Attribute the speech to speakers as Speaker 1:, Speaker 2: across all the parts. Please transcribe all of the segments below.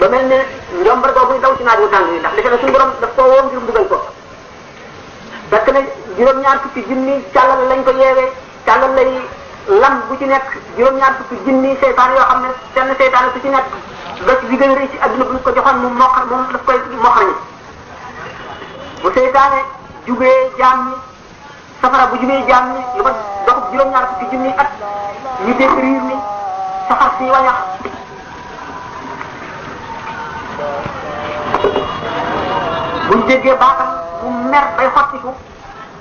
Speaker 1: ba mel ne njombar googu daw ci naaj wu tàng yi ndax defe na suñu borom daf koo woo ngir dugal ko fekk na juróom-ñaar fukki junni càllal lañ ko yeewee càllal lay lam bu ci nekk juróom-ñaar fukki junni seytaan yoo xam ne seen seytaan su ci nekk ba ci bi gën a rëy ci adduna bu ñu ko joxoon mu moqal moom daf koy moqal ñi bu seytaane jubee jaam ñi safara bu jubee jaam ñi lu ma doxub juróom-ñaar fukki junni at ñu dégg riir ni safar si wañax buñ déggee baatam mu mer bay xottiku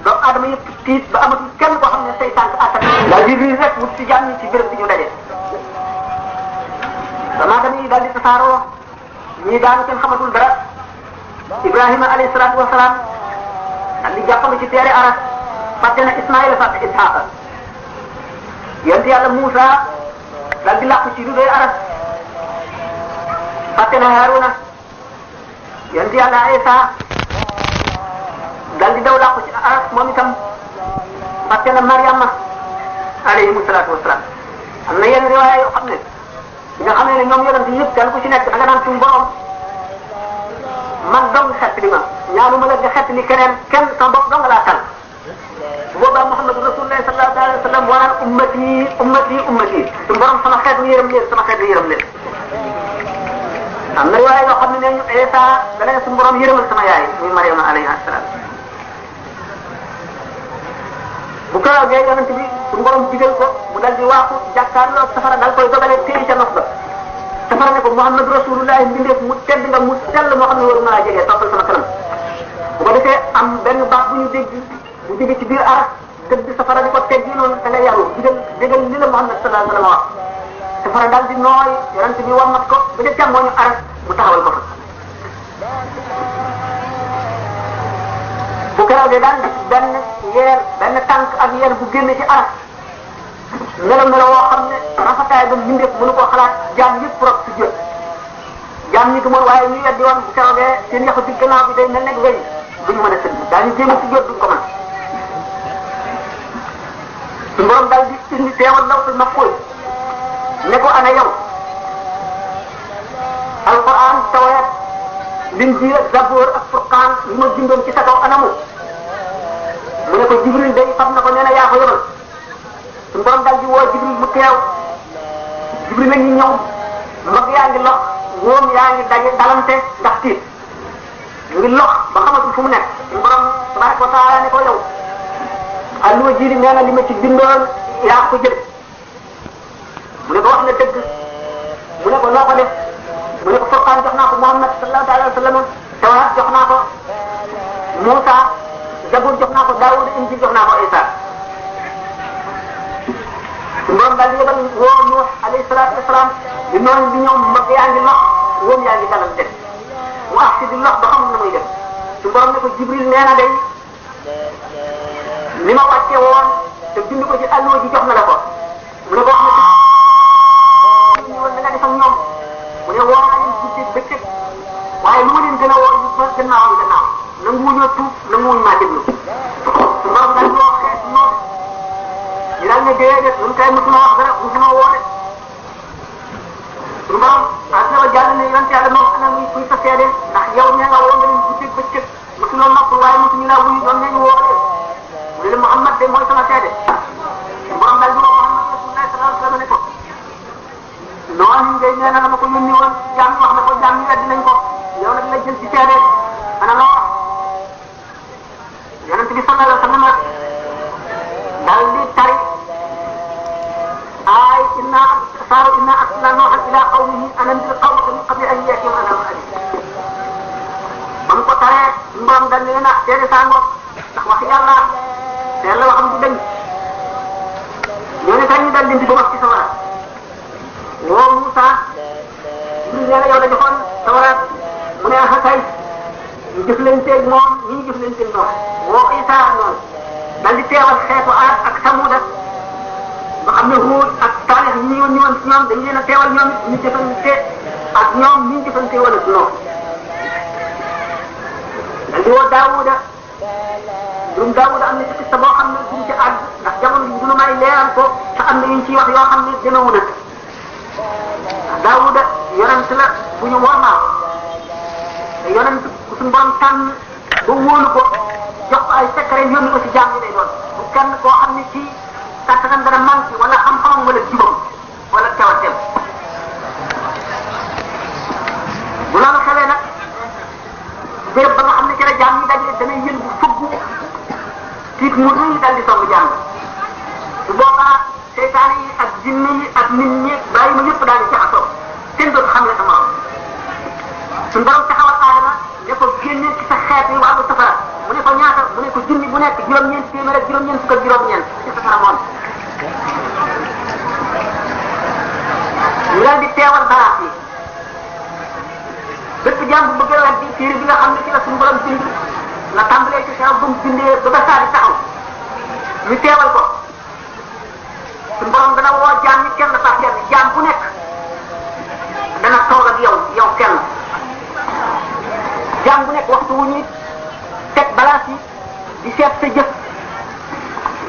Speaker 1: doomu aadama yëpp tiit ba amatul kenn koo xam ne seytaan si attan daal di riir rek wut si jaam ñi ci béréb bi ñu daje doomu aadama yi daal di tasaaroo ñii daanu kenn xamatul dara Ibrahima alayhi salaatu wa salaam daal di jàppale ci teere aras fàtte na Ismaïla fàtte Isxaaqa yonent yàlla Muusa daal di làqu ci lu doy aras fàtte na Haaruna yonent yàlla Isa daal di daw làqu ci aras moom itam fàtte na Mariama alayhi salaatu wa salaam am na yenn riwaaya yoo xam ne nga xam ne ñoom yonent yëpp kenn ku ci nekk da nga naan suñu borom man dong xettali ma ñaanuma la nga xettali keneen kenn sama bopp dong laa tal bu boobaa Muhammadu Rasulullah sallallahu alayhi wa sallam wanaan ummati ummati ummati suñu borom sama xeet wi yërëm leen sama xeet wi yërëm leen. am na yooyu yoo xam ne ñu Isa da leen suñu borom yërëmal sama yaay muy Mariama alayhi salaam bu ko roogee yonent bi suñu borom digal ko mu dal di waaxu jàkkaarloo safara dal koy dogale téye ca nos ba safara ne ko Muhammad Rasulullah mbindeef mu tedd nga mu sell moo xam ne waru naa jege toppal sama kanam bu ko defee am benn baax bu ñu dégg bu jóge ci biir aras gëdd safara di ko teg yi noonu da nga yaru digal li la Muhammad sallallahu alayhi wa sallam wax safara daal di nooy yonent bi wammat ko ba ca càmmooñu aras mu taxawal ko fa bu keroogee daal gis benn tànk ak yeer bu génne ci aras melo woo xam ne rafetaay ba mbindeef mënu koo xalaat jaam yëpp rot si jot jaam ñi gëmoon waaye ñu weddi woon bu keroogee seen yaxu ci gannaaw bi day mel ne wéy duñu mën a sëdd daañu jéem a si jot duñ ko mën su borom daal di indi teewal lawtul mahfuus ne ko ana yow alquran tawreet linjiil ak zabuur ak furqaan yi ma bindoon ci sa kaw anamu mu ne ko Jibril day fab na ko nee na yaa ko yebal suñu borom daal di woo Jibril mu teew Jibril la ñu ñëw mbagg yaa ngi lox wóom yaa ngi daje dalante ndax tiit ñu ngi lox ba xamatul fu mu nekk suñu borom tabaraka wa taala ne ko yow alluwa ji di nee na li ma ci bindoon yaa ko jël mu ne ko wax na dëgg mu ne ko noo ko def mu ne ko Furqaan jox naa ko Muhammad sallallahu alayhi wa sallam Tawraat jox naa ko Muusa Zabuur jox naa ko Daawud Injiil jox naa ko Isa su borom daal di yebal woo Nuux alayhi salaatu wa salaam di noonu di ñëw mag yaa ngi lox wóom yaa ngi dalal def mu ax si di lox ba xamul na muy def su borom ne ko Jibril nee na day li ma wàcce woon te bind ko ci alluwa ji jox na la ko mu ne ko wax na ci woon da nga def ak ñoom mu ne woo naa leen guddi bëccëg waaye lu ma leen gën a woo ñu ba gannaawam gannaaw nanguwuñoo tuub nanguwuñ maa déglu su borom daal di wax xeet noonu ñu daal ne déedéet ñun kay mosuma wax dara mosuma woote suñu borom asna wa jàll ne yonent yàlla moom ana muy kuy sa seede ndax yow nee nga woo nga leen guddi bëccëg mosuloo nopp waaye mosuñu laa wuyu doon nañu woote mu ne Muhammad de mooy sama seede suñu borom daal di wax Muhammad Rasulullah sallallahu alayhi wa sallam ne ko noonu ngay nee na la ma ko yónni woon jaam wax na ko jaam ñi weddi nañ ko yow nag la jël ci seede ana loo wax yonent bi sallallahu alayhi wa sallam daal di tari ay inna arsalna Nuuhan ila qawmihi an anzir qawmaka min qabli an ya'tiyahum adhabun aliim ba mu ko taree mboom dañ ne na seede saa ngoog ndax wax yàlla teel la waxam du dañ ñooñu kañ ñu dal di wax ci sawara woo Moussa Jibril nee na yow la joxoon Tawraat mu ne ah kay ñu jëflanteeg moom ñii jëflanteeg moom woo Isa noonu dal di teewal xeetu Aad ak Samuuda ba xam ne Huud ak Saalix ñi ñu woon ci ñoom dañu leen a teewal ñoom ñu jëfante ak ñoom ñi ñu jëfante woon ak ñoom dal di woo Daawuda mbirum Daawuda am na ci pista boo xam ne duñ ci àgg ndax jamono bi du lu may leeral ko te am na yuñ ciy wax yoo xam ne demewu na Daawuda yonent la bu ñu wormaal yonent ku suñu borom tànn ba wóolu ko jox ko ay secret yónni ko ci jaam yi lay doon bu kenn koo xam ne ci kattanam dana manqué wala xam-xamam wala jubam wala cawateem bu loolu xewee nag béréb ba nga xam ne ci la jaam yi dajale dana yël bu fëggu tiit mu rëy dal di song jaam su boobaa seytaane yi ak jinne yi ak nit ñi bàyyi ma yëpp daal di jaxasoo kenn dootu xam ne sa morom suñu borom taxawal aadama ne ko génneel ci sa xeet yi wàllu safara mu ne ko ñaata mu ne ko junni bu nekk juróom-ñeent téeméer ak juróom-ñeent fukk ak juróom-ñeent ci safara moom ñu daal di teewal baraat yi bépp jaam bu bëgg a weddi téere bi nga xam ne ci la suñu borom bind la tàmbalee ci xew ba mu bindee ba ba saa di taxaw ñu teewal ko suñu borom dana woo jaam ñi kenn par kenn jaam bu nekk dana toog ak yow kenn jaam bu nekk waxtu wu ñuy teg balaas yi di seet sa jëf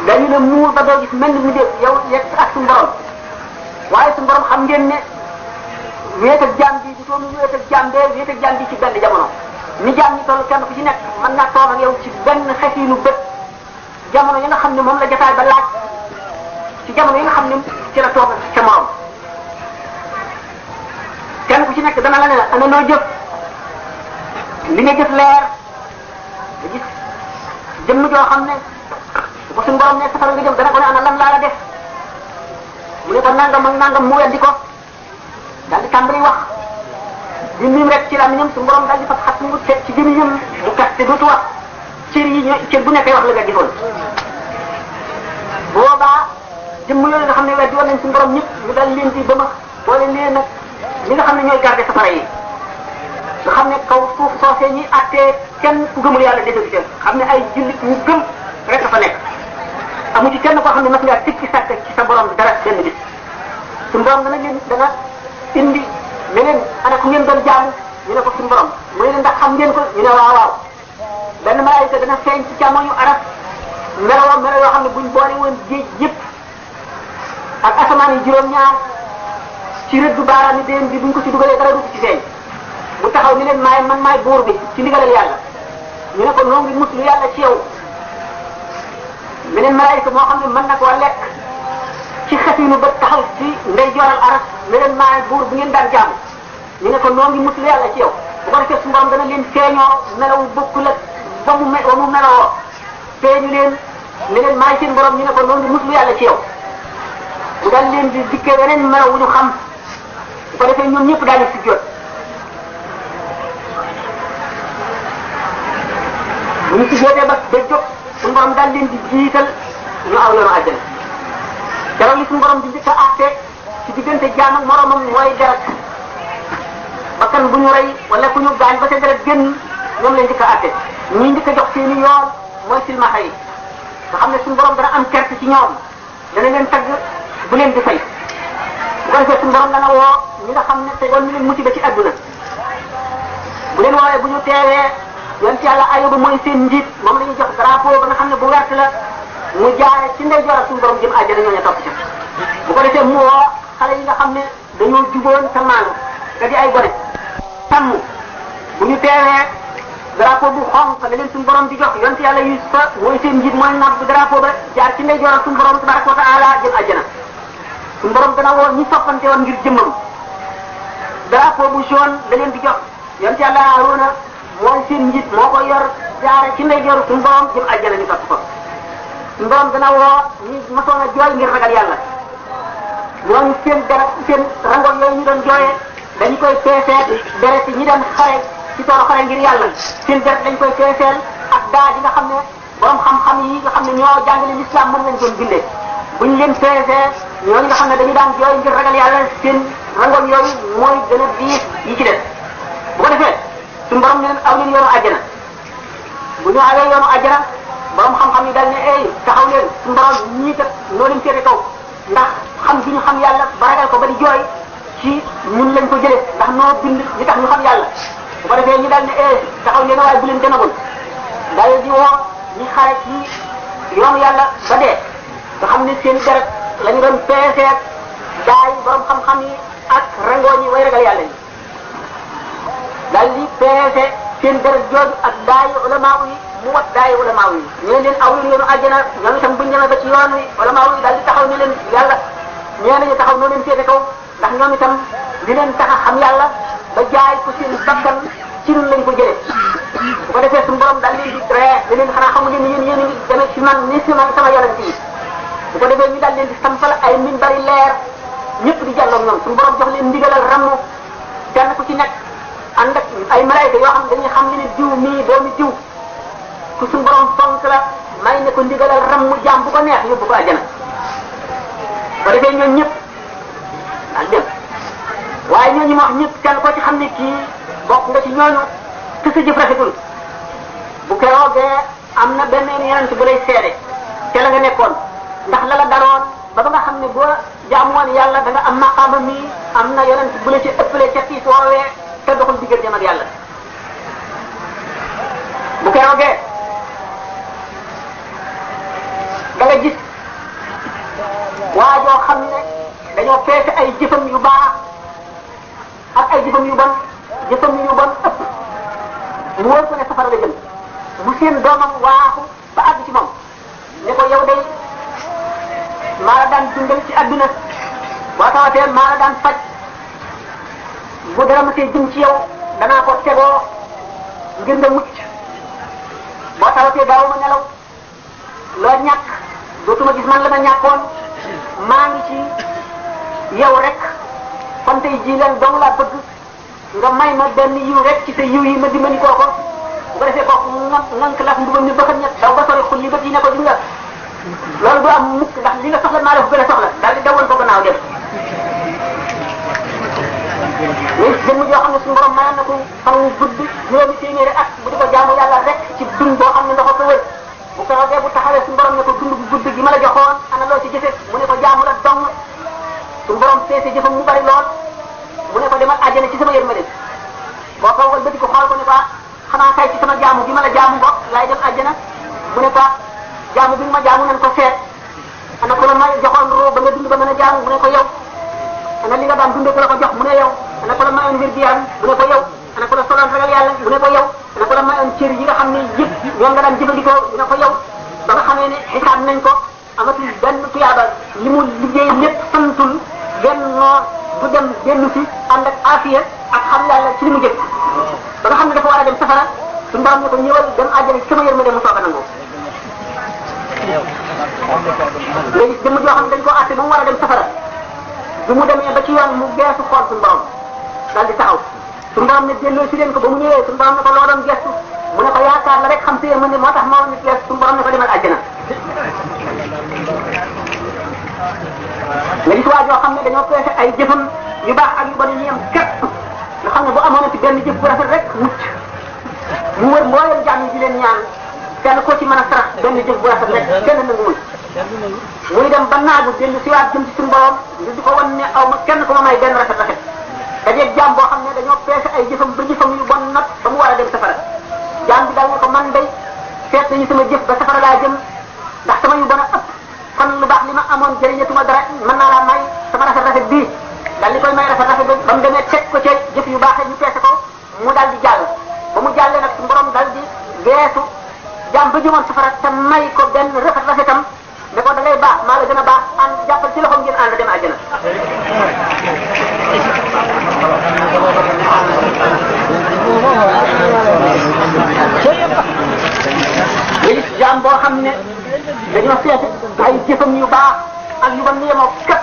Speaker 1: dañu ne muur ba doo gis mel ni mu def yow yegg ak suñu borom waaye suñu borom xam ngeen ne wéet ak jaam bi du doon wéet ak jaam bee wéet ak jaam bi ci benn jamono ni jaam ñi toll kenn ku ci nekk mën naa toog ak yow ci benn xeetiinu bët jamono yi nga xam ne moom la jotaay ba laaj ci jamono yi nga xam ne ci la toog ca morom kenn ku ci nekk dana la ne ana noo jëf li nga jëf leer nga gis jëmm joo xam ne bu suñu borom ne safara nga jëm dana ko ne ana lan laa la def mu ne ko nangam ak nangam mu weddi ko daal di tàmbali wax di nim rek ci làmmiñam suñu borom daal di fas xat mu teg ci gémmiñam bu kaste dootu wax cër yi ñooy cër bu nekkee wax la nga jëfoon boobaa jëmm yooyu nga xam ne weddi woon nañ suñu borom ñëpp ñu daal leen di ba ma boole leen nag ñi nga xam ne ñooy garder safara yi nga xam ne kaw suuf soosee ñi attee kenn ku gëmul yàlla defe ci xam ne ay jullit ñu gëm rek dafa nekk amu ci kenn koo xam ne mas ngaa tikki sàkk ci sa borom dara benn bis suñu borom dana indi ne leen ana ku ngeen doon jaamu ñu ne ko suñu borom mu ne leen ndax xam ngeen ko ñu ne waaw waaw benn malaayika dana feeñ ci càmmoñu arab melo yoo xam ne buñ boole woon géej yëpp ak asamaan yi juróom-ñaar ci rëddu baaraam yi déen bi buñ ko ci dugalee dara du ci feeñ bu taxaw ni leen man maay buur bi ci ndigalal yàlla ñu ne ko noo ngi muslu yàlla ci yow beneen malaayika moo xam ne mën na koo lekk ci xefinu ba taxaw ci ndey jooral aras ne leen maay buur bu ngeen daan jaamu ñu ne ko noo ngi muslu yàlla ci yow bu ko defee suñu borom dana leen feeñoo melawu bokkul ak ba mu melowoo feeñu leen ne leen maay seen borom ñu ne ko noo ngi muslu yàlla ci yow bu daal leen di dikkee weneen melaw wu ñu xam bu ko defee ñoom ñëpp daal di sujjóot bu ñu sujjóotee ba jóg suñu borom daal leen di jiital ñu aw yoonu àjjana keroog li suñu borom di njëkk a àtte ci diggante jaam ak moromam mooy deret bakkan bu ñu rey wala ku ñu gaañ ba sa deret génn ñoom lañ njëkk a àtte ñi njëkk a jox seeni yoon mooy silmaxa yi nga xam ne suñu borom dana am kerte ci ñoom dana leen tagg bu leen di fay bu ko defee suñu borom dana woo ñi nga xam ne tegoon ñu leen musiba ci adduna bu leen woowee bu ñu teewee yonent yàlla Ayuba mooy seen njiit moom la ñuy jox drapeau ba nga xam ne bu wert la mu jaare ci ndeyjoor ak suñu borom jëm àjjana ñooñu topp ca bu ko defee mu woo xale yi nga xam ne dañoo juboon sa maanu te di ay gone sàmm bu ñu teewee drapeau bu xonq la leen suñu borom di jox yonent yàlla Yuusufa mooy seen njiit mooy naat bu drapeau ba jaar ci ndeyjoor ak suñu borom tabaraka wa taala jëm àjjana suñu borom dana woo ñi soppante woon ngir jëmmam drapeau bu jaune la leen di jox yonent yàlla Haaruna mooy seen njiit moo ko yor jaare ci ndeyjoor suñu borom jëm àjjana ñu topp ko suñu borom dana woo ñi mosoon a jooy ngir ragal yàlla ñooñu seen deret seen rangoon yooyu ñu doon jooyee dañu koy peeseet deret ñi dem xare ci toolu xare ngir yàlla seen deret dañ koy peeseel ak daa ji nga xam ne borom xam-xam yi nga xam ne ñoo jàngale l'islam mën lañ doon bindee buñ leen peesee ñooñu nga xam ne dañu daan jooy ngir ragal yàlla seen rangoon yooyu mooy gën a diis yi ci def bu ko defee suñu borom ne leen aw leen yoonu àjjana bu ñu awee yoonu àjjana borom xam-xam yi daal ne taxaw leen suñu borom ñii kat noo leen féete kaw ndax xam gi ñu xam yàlla ba ragal ko ba di jooy ci ñun lañ ko jëlee ndax noo bind li tax ñu xam yàlla bu ko defee ñu daal ne taxaw leen waaye bu leen demagul daal di woo ñi xare ci yoonu yàlla ba dee nga xam ne seen deret la ñu doon peeseet daay borom xam-xam yi ak rangooñi way ragal yàlla yi daal di peese seen deret jooju ak daayi ulamaaw yi mu wat daayi ulamaaw yi ñu leen aw yoonu àjjana ñoom itam buñ demee ba ci yoon wi ulamaaw yi daal di taxaw ne leen yàlla ñee nañu taxaw noo leen féete kaw ndax ñoom itam di leen tax a xam yàlla ba jaay ko seen bakkan ci ñun lañ ko jëlee bu ko defee suñu borom daal leen di ree da leen xanaa xamu leen yéen a ngi demee ci man ni si man sama yonent yi bu ko defee ñu daal leen di sampal ay minbari leer ñëpp di jàlloog ñoom suñu borom jox leen ndigalal ramu kenn ku ci nekk ànd ak ay malaayika yoo xam dañuy xam ne diw mii doomi diw ku suñu borom fonk la may ne ko ndigalal ramu jaam bu ko neex yóbbu ko àjjana bu ko defee ñooñu ñëpp daal dem waaye ñooñu ma wax ñëpp kenn koo ci xam ne kii bokk nga ci ñooñu te sa jëf rafetul bu keroogee am na benn yonent bu lay seede te la nga nekkoon ndax la la daroon ba nga xam ne boo jaamu woon yàlla da nga am maqaama mi am na yonent bu la ci ëppalee ca tiis woowee te doxul digganteem ak yàlla bu keroogee da nga gis waajoo xam ne dañoo peese ay jëfam yu baax ak ay jëfam yu bon ëpp mu wóor ko ne safara la jëm mu seen doomam waaxu ba àgg ci moom ne ko yow day maa la daan dundal ci adduna boo tawatee maa la daan faj bu dara ma see jëm ci yow danaa ko tegoo ngir nga mucc boo tawatee daaw ma nelaw loo ñàkk dootuma gis man la ma ñàkkoon maa ngi ci yow rek kon tey jii leen dong laa bëgg nga may ma benn yiw rek ci sa yiw yi ma dimbali koo ko bu ko defee kooku ngank laf ndubam ni bëxam ñett daw ba sori xul li bët yi ne ko di nga loolu du am mukk ndax li nga soxla maa la ko gën a soxla daal di dawoon ko gannaaw dem léegi jëmm joo xam ne suñu borom mayoon na ko fan wu gudd juróomi téeméeri at bu di ko jaamu yàlla rek ci dund boo xam ne ndox ko wër bu ko roogee bu taxawee suñu borom ne ko dund bu gudd gi ma la joxoon ana loo ci jëfe mu ne ko jaamu la dong suñu borom peese jëfam mu bari lool mu ne ko demal àjjana ci sama yërmande boo ko wal ba di ko xool ko ne ko xanaa kay ci sama jaamu bi ma la jaamu bokk laay dem àjjana mu ne ko jaamu bi ma jaamu nañ ko seet ana ko la ma joxoon roo ba nga dund ba mën a jaamu mu ne ko yow ana li nga daan dundee ko la ko jox mu ne yow ana ko la mayoon wér gi yaram mu ne ko yow ana ko la soloon ragal yàlla mu ne ko yow ana ko la mayoon cër yi nga xam ne yëpp ñoom nga daan jëfandikoo mu ne ko yow ba nga xamee ne xisaab nañ ko amatul benn tuyaaba li mu liggéey lépp santul benn noor du dem dellu si ànd ak afiya ak xam yàlla ci li mu jëf ba nga xam ne dafa war a dem safara suñu borom ne ko ñëwal dem àjjana ci sama yërmande mu soog a nangoo léegi jëmm joo xam ne dañ koo àtte ba mu war a dem safara bi mu demee ba ci yoon mu geesu xool suñu borom daal di taxaw suñu borom ne delloo si leen ko ba mu ñëwee suñu borom ne ko loo doon gestu mu ne ko yaakaar la rek xam si yërmande moo tax moo nit gestu suñu borom ne ko demal àjjana nga gis waa joo xam ne dañoo peese ay jëfam yu baax ak yu bon yi am képp nga xam ne bu amoon ci benn jëf bu rafet rek mucc mu wër mbooleem jàmm yi di leen ñaan kenn koo ci mën a sarax benn jëf bu rafet rek kenn nanguwul muy dem ba naagu dellu si waat jëm ci suñu borom ngir di ko wan ne aw ma kenn ku ma may benn rafet rafet dajeeg jaam boo xam ne dañoo peese ay jëfam ba jëfam yu bon nag ba mu war a dem safara jaam bi daal ne ko man day seet nañu sama jëf ba safara laa jëm ndax sama yu bon a ëpp kon lu baax li ma amoon jëriñatuma dara mën naa laa may sama rafet rafet bii daal di koy may rafet rafet ba mu demee teg ko ca jëf yu baaxee ñu peese ko mu daal di jàll ba mu jàllee nag suñu borom daal di geesu jaam ba jëmoon safara te may ko benn rafet rafetam ne ko da ngay baax maa la gën a baax ànd jàppal ci loxoom ngeen ànd dem àjjana léegi jaam boo xam ne dañoo seete ay jëfam yu baax ak yu bon ni yemoo képp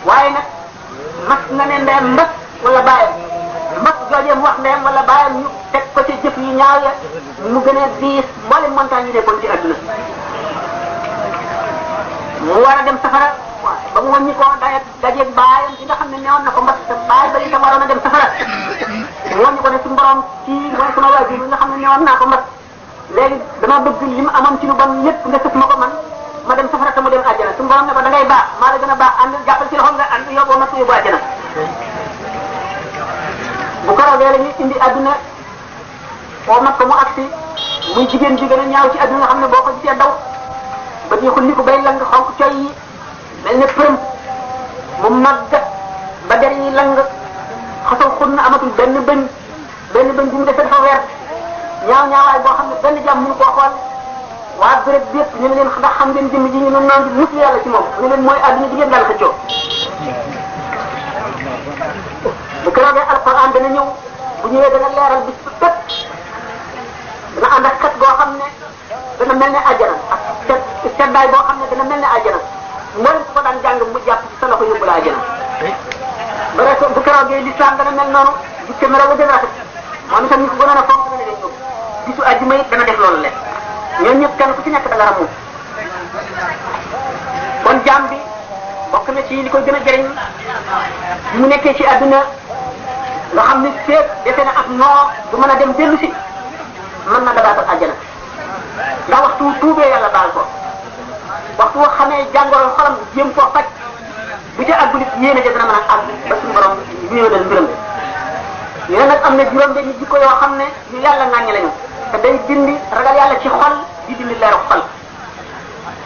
Speaker 1: waaye nag mas na ne ndeyam mbas wala bàyyam mbas joojee mu wax ndeyam wala bàyyam ñu teg ko ci jëf yu ñaaw ya mu gën a diis mboolem montagne yi nekkoon ci adduna mu war a dem safara ba mu wàññi ko dajeeg baayam ci nga xam ne newoon na ko mbas te baay ba itam waroon a dem safara mu wàññi ko ne suñu borom kii mooy sama waajur bi nga xam ne newoon naa ko mbas léegi dama bëgg li mu amoon ci lu bon lépp nga sëf ma ko man ma dem safara te mu dem àjjana suñu borom ne ko da ngay baax maa la gën a baax ànd jàppal ci loxoom nga ànd yóbboo ma yóbbu àjjana bu ko roogee la ñuy indi adduna oo mag ko mu agsi muy jigéen bi gën a ñaaw ci adduna nga xam ne boo ko gisee daw ba ñu xulli ko bay lang xonk coy yi mel ne përëm mu màggat ba der yi lang xasaw xun na amatul benn bëñ bi mu defee dafa weer ñaawaay boo xam ne benn jàmm mënu koo xool waa béréb bi yëpp ñu ne leen ndax xam ngeen jëmm ji ñu noonu naan di mucc yàlla ci moom ñu leen mooy àdduna ji ngeen daal xëccoo bu keroogee alquran dana ñëw bu ñëwee dana leeral bis bu tëj dana ànd ak xet boo xam ne dana mel ne àjjana ak seddaay boo xam ne dana mel ne àjjana mboolem su ko daan jàng mu jàpp ci sa loxo yóbbu la àjjana ba rek bu keroogee l'islam dana mel noonu bu ca mel la gën a rafet moom itam ñu ko gënoon a fonk dana leen yóbbu bisu àjjuma it dana def loolu leen ñoom ñëpp kenn ku ci nekk da nga ramu kon jaam bi bokk na ci li koy gën a jëriñ mu nekkee ci àdduna nga xam ne fépp defe na ak noo du mën a dem dellu si mën na dabaatal àjjana ndax waxtu tuubee yàlla baal ko waxtu woo xamee jàngoro xolam jéem koo faj bu ca àggulit yéene ja dana mën a àgg ba suñu borom ñëwal mbiram ñu ne nag am na juróom-benni jikko yoo xam ne ñu yàlla ŋàññi lañu te day dindi ragal yàlla ci xol di dindi leeru xol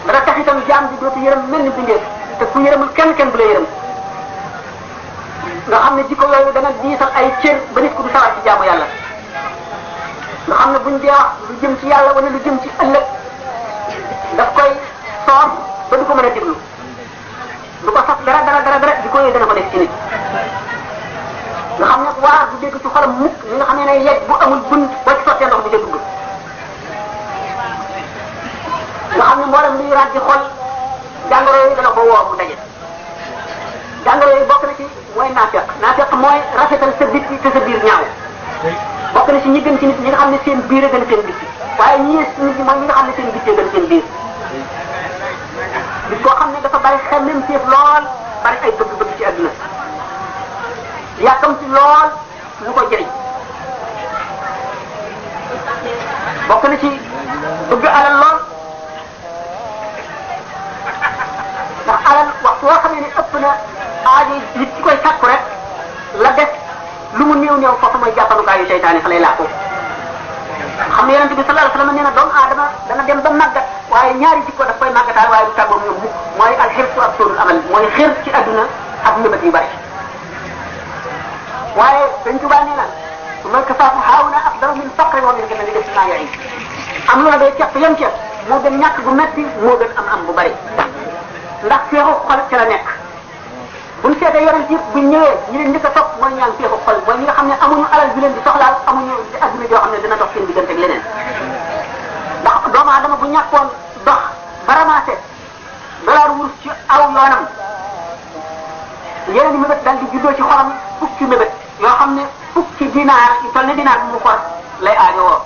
Speaker 1: dana tax itam jaam bi dootu yërëm mel ni bindeef te ku yërëmul kenn bu la yërëm nga xam ne jikko yooyu dana diisal ay cër ba nit ku du sawar ci jaamu yàlla nga xam ne buñ dee wax lu jëm ci yàlla wala lu jëm ci ëllëg daf koy soor ba du ko mën a déglu du ko saf dara jikko yooyu dana ko def ci nit nga xam ne waar du dégg ci xolam mukk li nga xam ne yegg bu amul bunt boo ci sottee ndox bu ca dugg nga xam ne mboolem luy raaj ci xol jàngoro yooyu dana ko woo mu daje jàngoro yooyu bokk na ci mooy naafeq mooy rafetal sa bitti te sa biir ñaaw bokk na ci ñi gën ci nit ñi nga xam ne seen biir a gën seen bitti waaye ñi nit ñi mooy ñi nga xam ne seen bitti gën seen biir bis koo xam ne dafa bari xemmem téef lool bari ay bëgg-bëgg ci àdduna yàkkam ci lool lu ko jëriñ bokk na ci bëgg alal lool ndax alal waxtu woo xamee ne ëpp na aajo nit ci koy sàkku rek la def lu mu néew foofu mooy jàppandukaayu seytaane fa lay làqu xam ne yonente bi sallallahu alayhi wasallam nee na doomu aadama dana dem ba màggat waaye ñaari jikko daf koy màggataay waaye du tàggoom ñoom mukk mooy alxirsu ak sóorul amal mooy xir ci adduna ak mëbët yu bari waaye Sëñ Tuubaa nee na su ma kafaafu haawna afdalu min faqri wa min ghinamin def naa yaay am lu la day cepp yem cepp moo gën ñàkk bu metti moo gën am bu bari ndax feexu xol ci la nekk buñ seetee yonent yëpp buñ ñëwee ñi leen njëkk a topp mooy ñaan feexu xol mooy ñi nga xam ne amuñu alal bi leen di soxlaal amuñu adduna joo xam ne dina dox seen diggante ak leneen ndax doomu aadama bu ñàkkoon dox ba ramassé dollar wurus ci aw yoonam yeneen i mébét daal di juddoo ci xolam fukki mébét yoo xam ne fukki dinaar yu toll ne dinaar bu mu ko lay aajowoo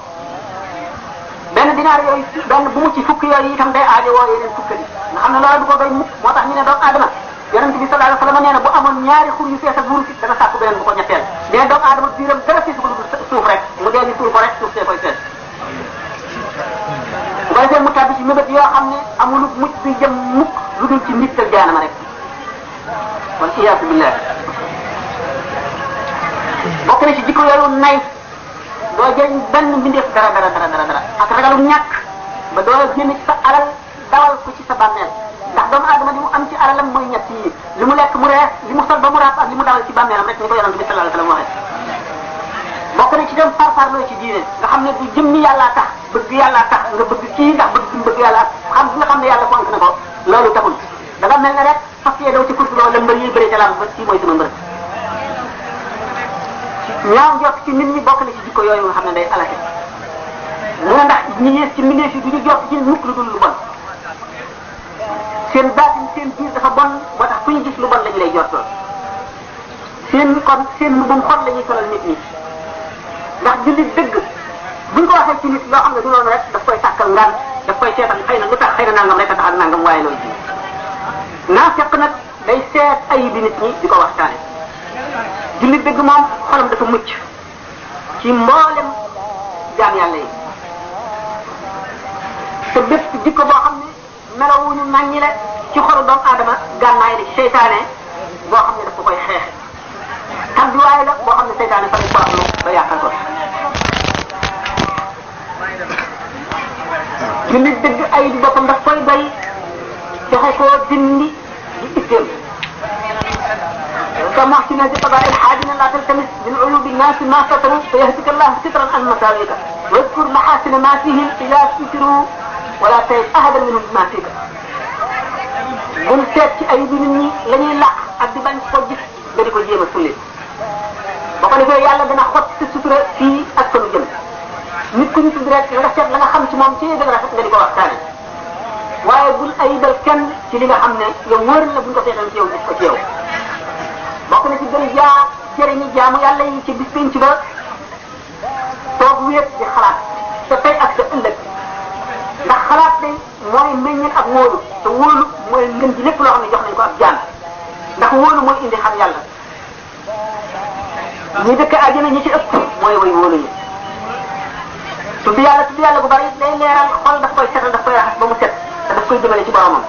Speaker 1: benn dinaar yooyu benn bu mu ci fukki yooyu itam day aajowoo yeneen fukki yi nga xam ne loolu du ko doy mukk moo tax ñu ne doomu aadama yonent bi sallallahu alayhi wasallam nee na bu amoon ñaari xur yu fees ak wurus dana sàkku beneen bu ko ñetteel mais doomu aadama biiram dara feesu ko lu dul suuf rek mu dee ñu suul ko rek suuf see koy fees bu ko defee mu tàbbi ci mébét yoo xam ne amul mucc bi jëm mukk lu dul ci nit ak jaanama rek wal iyaasu billah bokk na ci jikko yooyu nay doo jëriñ benn mbindeef dara ak ragalu ñàkk ba doo génn ci sa alal dawal ko ci sa bàmmeel ndax doomu aadama li mu am ci alalam mooy ñett yi li mu lekk mu rees li mu sol ba mu raaf ak li mu dawal ci bàmmeelam rek ni ko yonent bi sallallahu alayhi wasallam waxee bokk na ci dem farfarloo ci diine nga xam ne du jëmmi yàllaa tax bëgg yàllaa tax nga bëgg kii ndax bëgg yàlla xam bi nga xam ne yàlla fonk na ko loolu taxul da nga mel ne rek fas yee daw ci kursuloo la mbër yi bëri ca lam ba kii mooy sama mbër ñaaw njort ci nit ñi bokk na ci jikko yooyu nga xam ne day alake mu ne ndax ñi yées ci mbindeef yi du ñu jort ci mukk lu dul lu bon seen baatin seen biir dafa bon moo tax fu ñu gis lu bon lañu lay jortool seen mbubum xol la ñuy solal nit ñi ndax jullit dëgg buñ ko waxee ci nit loo xam ne du noonu rek daf koy sàkkal ngaan daf koy seetal xëy na lu tax xëy na nangam rek a tax ak nangam waaye loolu ci naafeq nag day seet ayib bi nit ñi di ko waxtaane jullit dëgg moom xolam dafa mucc ci mboolem jaam yàlla yi te bépp jikko boo xam ne melowuñu naññi la ci xolu doomu aadama gànnaay la seytaane boo xam ne daf ko koy xeex tàmbiwaay la boo xam ne seytaane fa lay baaxlu ba yàqal ko jullit dëgg ay di boppam daf koy doy joxe koo dindi di itteem كمحسن بقضاء الحاجن لا تلتمس من عيوب الناس ما ستروا فيهدك الله سترا عن مساويك واذكر محاسن ما فيهم اذا ستروا ولا تعب احدا منهم ما فيك bul seet ci ay bi nit ñi la ñuy làq ak di bañ ko gis nga di ko jéem a sulli ba ko defee yàlla dana xot sa sutura fii ak fa nu jëm nit ku ñu tudd rek nga seet la nga xam ci moom ci dëgg rafet nga di ko waxtaane waaye bul ayibal kenn ci li nga xam ne yow wóor la buñ ko seetal ci yow gis ko ci yow bokk na ci gën jaa jëriñu jaamu yàlla yi ci bis penc ba toog wéet di xalaat sa tey ak sa ëllëg ndax xalaat day mooy meññal ak wóolu te wóolu mooy ngën ji lépp loo xam ne jox nañ ko ak jaam ndax wóolu mooy indi xam yàlla ñi dëkk àjjana ñi ci ëpp mooy way wóolu ñi tudd yàlla gu bari day leeral xol daf koy setal daf koy raxas ba mu set te daf koy jëmale ci boromam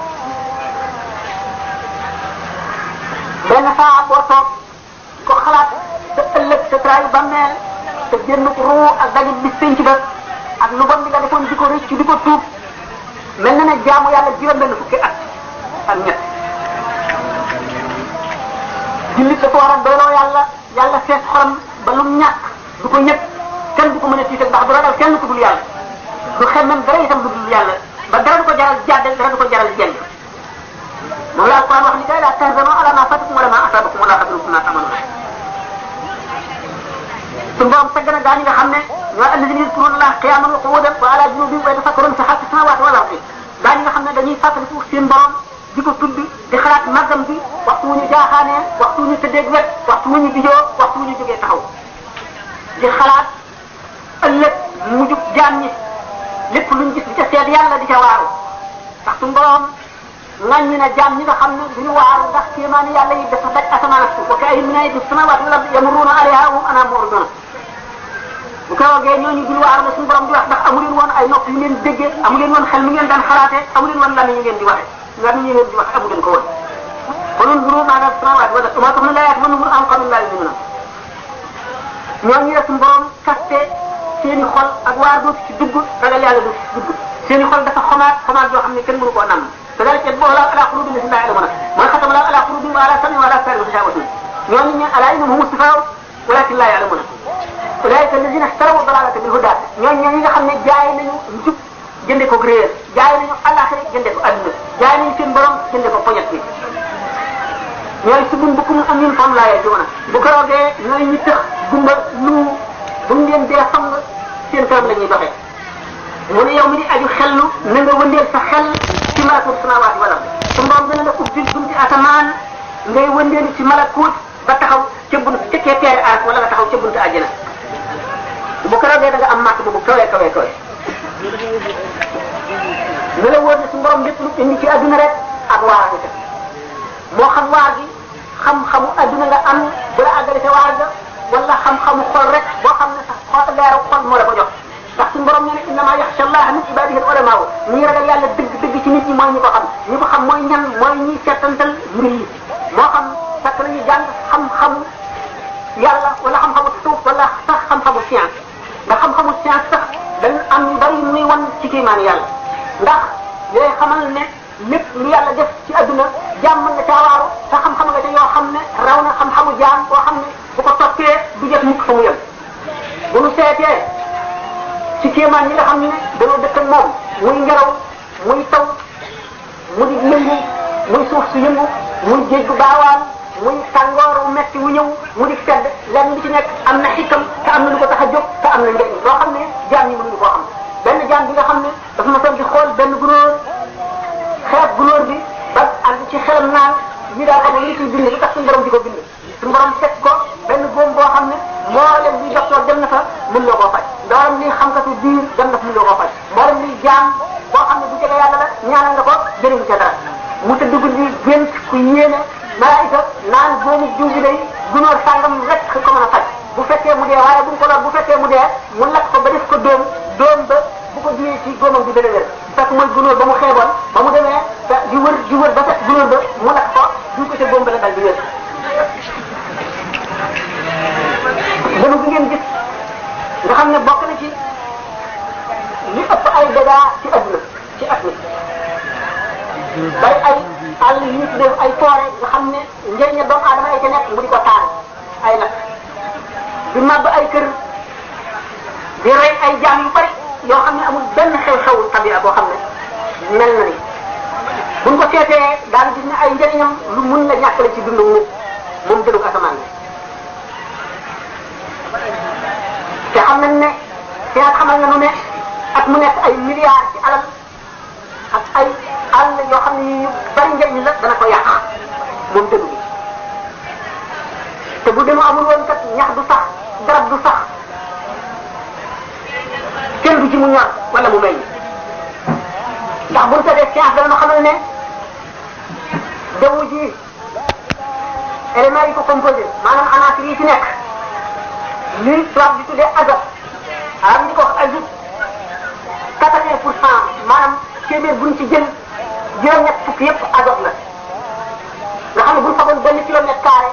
Speaker 1: benn saa boo toog ko xalaat sa ëllëg sa traayu bàmmeel sa génn ruu ak dajit bis penc ba ak lu bon li nga defoon di ko rëcc di ko tuub mel na ne jaamu yàlla juróom-benn fukki at ak ñett jullit dafa war a doyloo yàlla fees xolam ba lu ñàkk du ko ñëpp kenn du ko mën a tiital ndax du ragal kenn ku dul yàlla du xemmem dara itam du dul yàlla ba dara du ko jaral jàddal dara du ko jaral jeng moom la Alquran wax ni kay la tahzanu ala ma fatakum wala ma asabakum wala xabrukum ma tamanuna su borom tagg na gaa ñi nga xam ne ñoo alladina yadkuruna Allah qiyaman wa qu'udan wa ala junubihim wa yatafakkaruna fi xalqi samawati wal ardi gaa ñi nga xam ne dañuy fàttaliku seen borom di ko tudd di xalaat màggam bi waxtu wu ñu jaaxaanee waxtu wu ñu tëddeeg wet waxtu wu ñu bijoo waxtu wu ñu jógee taxaw di xalaat ëllëg mujjub jaam ñi lépp luñ gis di ca seet yàlla di ca waaru ndax suñu borom ŋàññi na jaam ñi nga xam ne duñu waaru ndax kéemaani yàlla yi dafa daj asamaan ak suuf wa ka'ayyin min ayatin samawati wal ardi yamurruna alayha wa hum anha mu'ridun bu ko waxee ñooñu duñu waaru la suñu borom di wax ndax amu leen woon ay nopp yu ngeen déggee amu leen woon xel mi ngeen daan xalaatee amu leen woon lami yu ngeen di waxee lami yu ngeen di waxee amu leen ko woon qul unzuru ma fi samawati wal ardi wa ma tuhna al-ayati wan nuzur an qawmin la yu'minun ñooñu la suñu borom kaste seeni xol ak waar dootu ci dugg ragal yàlla dootu ci dugg seeni xol dafa xomaat yoo xam ne kenn mënu koo nam كذلك يطبع الله على قلوبهم التي لا يعلمون ما ختم الله على قلوبهم وعلى سمعهم وعلى أبصارهم غشاوة ñooñu ala innahum humu sufaa walakin la ya'lamun ulaika alladhina ishtaraw ad-dalalata bil huda ñooñu ñi nga xam ne jaay nañu njub jënde ko réer jaay nañu alaxira jënde ko adduna jaay nañu seen borom jënde ko poñet bi ñooy subun bukum am ñun fam laa yarjuuna bu ko roogee ñooy ñi tëx gumba lu buñ leen dee xam nga seen kanam la ñuy doxee mu ne yow mi di aju xellu na nga wëndeel sa xel ci malakut samaawaati wal ard su mboom dana la ubbil bunti asamaan ngay wëndeelu ci malakut ba taxaw ca bunt ca teere aras wala nga taxaw ca buntu àjjana bu ko roogee da nga am màtt bu kawe ne la wóor ne su borom lépp lu indi ci adduna rek ak waar nga moo xam waar gi xam-xamu adduna nga am bu la àggale ca waar ga wala xam-xamu xol rek boo xam ne sax xol leeru xol moo la ko jox ndax suñu borom nee na innama yaxsha allaha min ibadihi al-ulama ñi ragal yàlla dëgg ci nit ñi mooy ñi ko xam mooy ñan mooy ñi settantal mbir yi moo xam fekk nañu jàng xam-xamu yàlla wala xam-xamu suuf wala sax xam-xamu science ndax xam-xamu science sax dañ am yu bari muy wan ci kéemaani yàlla ndax yooyu xamal ne lépp lu yàlla def ci adduna jaam mën nga caa waaru te xam-xam nga ca yoo xam ne raw na xam-xamu jaam boo xam ne bu ko toppee du jot mukk fa mu yem bu nu seetee ci kéemaan yi nga xam ne dañoo dëkk ak moom muy ngelaw muy taw mu di yëngu muy suuf su yëngu muy géej gu baawaan muy tàngoor wu metti wu ñëw mu di sedd lenn li ci nekk am na xikam te am na lu ko tax a jóg te am na njëriñ loo xam ne jaam ñi mënuñu koo xam benn jaam bi nga xam ne dafa ma soog di xool benn gunóor xeeb gunóor bi ba ànd ci xelam naan ñi daal xam ne li ciy bind li tax suñu borom di ko bind suñu borom fekk ko benn góom boo xam ne mboolem bi docteur dem na fa mën loo koo faj mboolem li xamkatu biir dem na fa mën loo koo faj mboolem li jaam boo xam ne bu jege yàlla la ñaanal nga ko jëriñ ca dara mu tëdd guddi gént ku yéene malaayika naan góomu jiw bi day gunóor sàngam rek ko mën a faj bu fekkee mu dee waaye bu mu ko lor bu fekkee mu dee mu lakk ko ba def ko dóom ba bu ko diwee ci góomam bi dana wér fekk mooy gunóor ba mu xeeboon ba mu demee di wër ba fekk gunóor ba mu lakk ko du ko ca góom ba la dal di wér dama bi ngeen gis nga xam ne bokk na ci li ëpp ay dégâts ci adduna ci at mi bari ay àll yi ñu tuddee ay forêt nga xam ne njëriña doomu aadama ay ca nekk mu di ko taal ay nag di màbb ay kër di rey ay jaam yu bari yoo xam ne amul benn xew-xewu tabia boo xam ne mel na ni buñ ko seetee daal gis ne ay njëriñam lu mun la ñàkkale ci dundu nit moom dënnu asamaan bi te xam nañ ne science xamal na nu ne ak mu nekk ay milliards ci alal ak ay àll yoo xam ne yu bari njëriñ la dana ko yàq moom dënnu bi te bu dënnu amul woon kat ñax du sax garab du sax kenn du ci mu ñor wala mu meññ ndax buñ ko def science dana xamal ne jaww ji éléments yi ko composé maanaam anaasir yi ci nekk li tubaab di tuddee azote am ñu ko wax azote 80% maanaam téeméer buñ ci jël juróom-ñett fukk yëpp azote la nga xam ne buñ fagoon benn kilomètre carré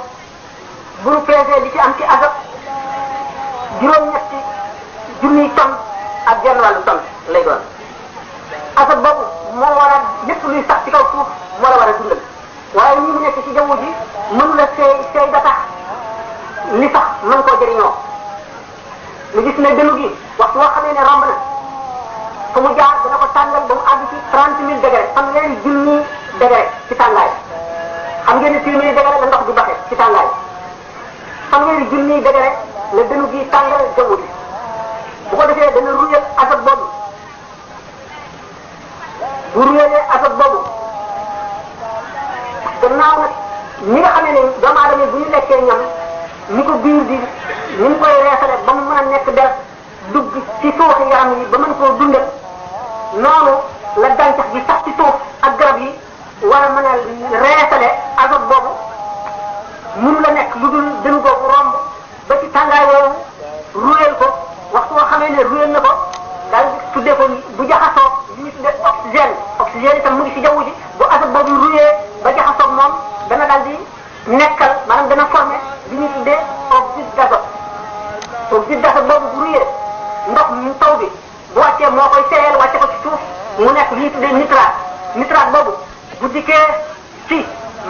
Speaker 1: bu ñu pesé li ci am ci azote juróom-ñetti junniy tonnes ak genn wàllu tonne lay doon azote boobu moo war a lépp luy sax ci kaw suuf moo la war a dundal waaye ni mu nekk ci jaww ji mënu la seey ba tax li sax mën koo jëriñoo lu gis ne dënnu gi waxtu woo xamee ne romb na fu mu jaar dana ko tàngal ba mu àgg ci 30 000 degré fanweeri junni degré ci tàngaay xam ngeen ne téeméeri degré la ndox di baxe ci tàngaay fanweeri junni degré la dënnu gi tàngal jaww ji bu ko defee dana ruyal azote boobu bu ruyalee azote boobu gannaaw nag ñi nga xamee ne doomu aadama bu ñu lekkee ñam ni ko biir di ni mu koy reesale ba mu mën a nekk der dugg ci suufi yaram yi ba mën koo dundal noonu la gàncax gi sax ci suuf ak garab yi war a mën a reesale azote boobu mënu la nekk lu dul dënnu boobu romb ba ci tàngaay woowu ruyal ko waxtu boo xamee ne ruyal na ko daal tuddee ko bu jaxasoo li ñu tuddee oxygène itam mu ngi ci jaww ji bu azote boobu ruyee ba jaxasoo moom dana daal di nekkal maanaam dana formé li ñu tuddee oxyde d'azote oxyde d'azote boobu bu ruyee ndox mu taw bi bu wàccee moo koy seeyal wàcce ko ci suuf mu nekk li ñu tuddee nitrate boobu bu dikkee ci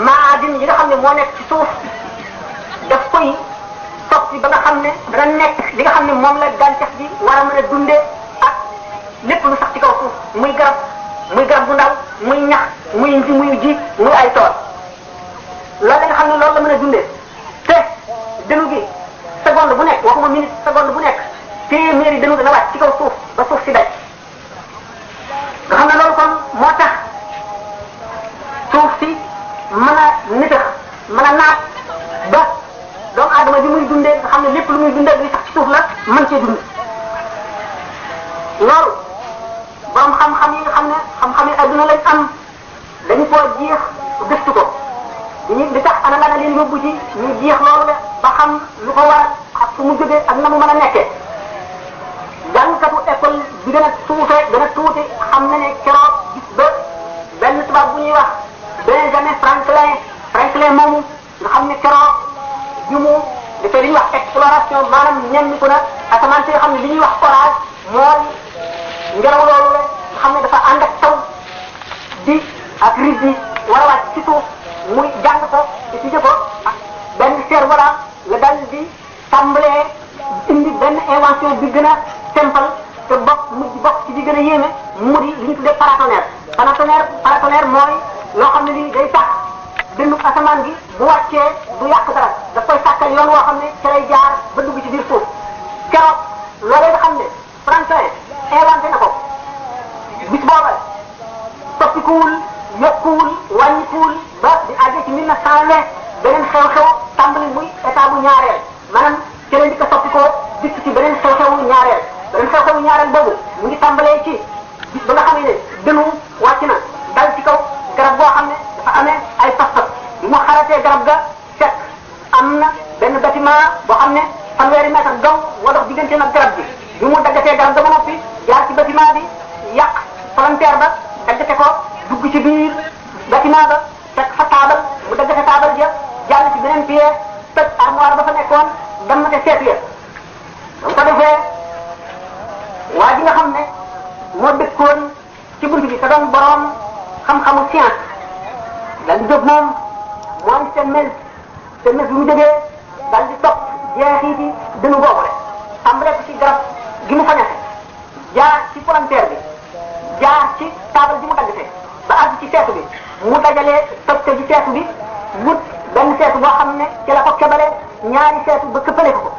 Speaker 1: maadin yi nga xam ne moo nekk ci suuf daf koy soppi ba nga xam ne dana nekk li nga xam ne moom la gàncax gi war a mën a dundee ak lépp lu sax ci kaw suuf muy garab bu ndaw muy ñax muy ji muy ay tool loolu la nga xam ne loolu la mën a dundee te dënnu gi seconde bu nekk waxuma minute seconde bu nekk téeméeri dënnu dana wàcc ci kaw suuf ba suuf si daj nga xam ne loolu kon moo tax suuf si mën a nitax mën a naat ba doomu aadama bi muy dundee nga xam ne lépp lu muy dundee li sax ci suuf la mën cee dund loolu borom xam-xam yi nga xam ne xam-xam yi adduna lañ am dañu koo jeex gëstu ko li tax ana la leen yóbbu ci ñu jeex loolu la ba xam lu ko war ak fu mu jógee ak na mu mën a nekkee jàngkatu école bi gën a suufee gën a tuuti xam na ne keroog gis ba benn tubaab bu ñuy wax Benjamin Franklin moomu nga xam ne keroog bi mu dafay li ñuy wax exploration maanaam ñenn ku na asamaan si nga xam ne li ñuy wax orage mooy ngelaw loolu la nga xam ne dafa ànd ak taw di ak riz bi war a wàcc ci suuf muy jàng ko étudier ko ak benn cerf-volant nga dal di tàmbalee indi benn invention bi gën a simple te bokk ci bi gën a yéeme mu di li ñu tuddee paratonnerre mooy loo xam ne lii day tax dënnu asamaan gi bu wàccee du yàq dara daf koy sàkkal yoon woo xam ne ca lay jaar ba dugg ci biir suuf keroog loolee nga xam ne Franklin inventé na ko bis booba toppikuwul yokkuwul wàññikuwul ba di àggee ci 1920 beneen xew-xew tàmbali muy état bu ñaareel maanaam ci lañ di ko soppikoo dikk ci beneen xew-xewu ñaareel boobu mu ngi tàmbalee ci bis ba nga xam ne dënnu wàcc na dal ci kaw garab boo xam ne dafa amee ay pas-pas bi mu xaratee garab ga fekk am na benn bâtiment boo xam ne fanweeri mètre dong moo dox diggante nag garab gi bi mu daggatee garab ga ba noppi jaar ci bâtiment bi yàq frontière ba daggate ko dugg ci biir bâtiment ba fekk fa taabal mu daggate taabal ja jàll ci beneen pied tëj armoire ba fa nekkoon dammate seetu ya ba mu ko defee waa ji nga xam ne moo dëkkoon ci bunt bi te doon boroom xam-xamu science daal di jóg moom mooy seen mel bi mu jógee daal di topp jeexiti dënu boobu rek tàmbale ko ci garab gi mu fañase jaar ci frontière bi jaar ci taabal ji mu dagg fee ba àgg ci seetu bi mu dajalee toj ko ci seetu bi wut benn seetu boo xam ne ci la ko kebale ñaari seetu ba këppale ko